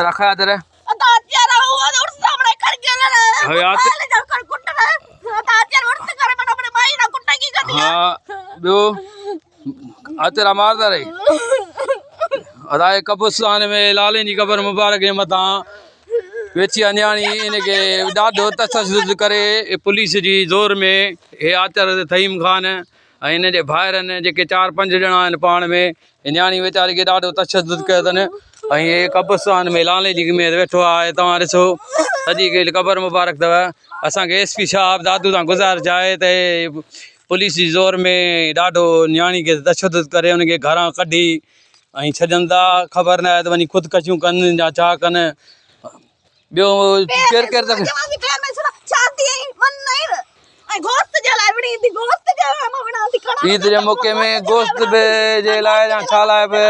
رکيا ها ٻيو اچرا ماردا رهي ادا هي قبرستان ۾ لالين جي قبر مبارڪ جي مٿان ويٺي آ نياڻي ان کي ڏاڍو تشدد ڪري پوليس جي زور ۾ هي آچر ٿهيم خان ۽ هن جي ڀائرن جيڪي چار پنج ڄڻا آهن پاڻ ۾ نياڻي ويچاري کي ڏاڍو تشدد ڪيو اٿن ۽ هي قبرستان ۾ لالي جي ۾ ويٺو آهي توهان ڏسو سڄي قبر مبارڪ اٿو اسانکي ايس پي صاحب دادو سان گذارش آهي ته پوليس جي زور ۾ ڏاڍو نياڻي کي تشدد ڪري ان کي گهران ڪڍي ۽ ڇڏن ٿا خبر ناهي ته وڃي خودڪشيون ڪن يا ڇا ڪن ٻيو ڪير ڪير ته عيد جي موقعي ۾ گوشت به جي لاء يا ڇا لاء به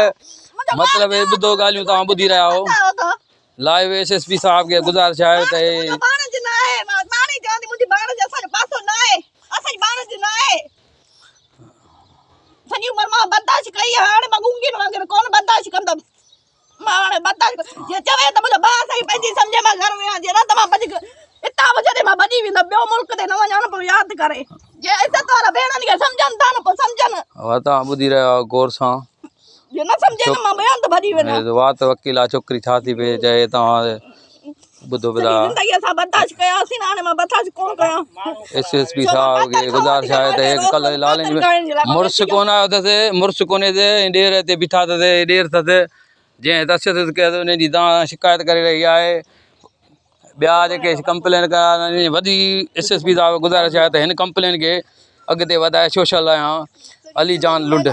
مطلب ٻڌو ڳالهيون توهان ٻڌي رهيا آهيو لائيو ايس ايس پي صاحب کي گذارش آهي ته هي. توهان ٻڌي رهيا آهيو غور سان وات وڪيل آ ڇوڪري ڇا ٿي پئي چئي توهان ٻڌو پيا ٿا ايس ايس پي صاحب کي گذارش آهي ته هڪ ڪل لالين ۾ مڙس ڪونه آيو اٿس مڙس ڪونهي تي ڏير هتي بيٺا اٿس ڏير اٿس جنهن تشدد ڪيو اٿس ان جي دانهن شڪايت ڪري رهي آهي ٻيا جيڪي ڪمپلين ڪيا وڏي ايس ايس پي صاحب گذارش آهي ته هن ڪمپلين کي اڳتي وڌائي سوشل آهيان علي جان لنڊ.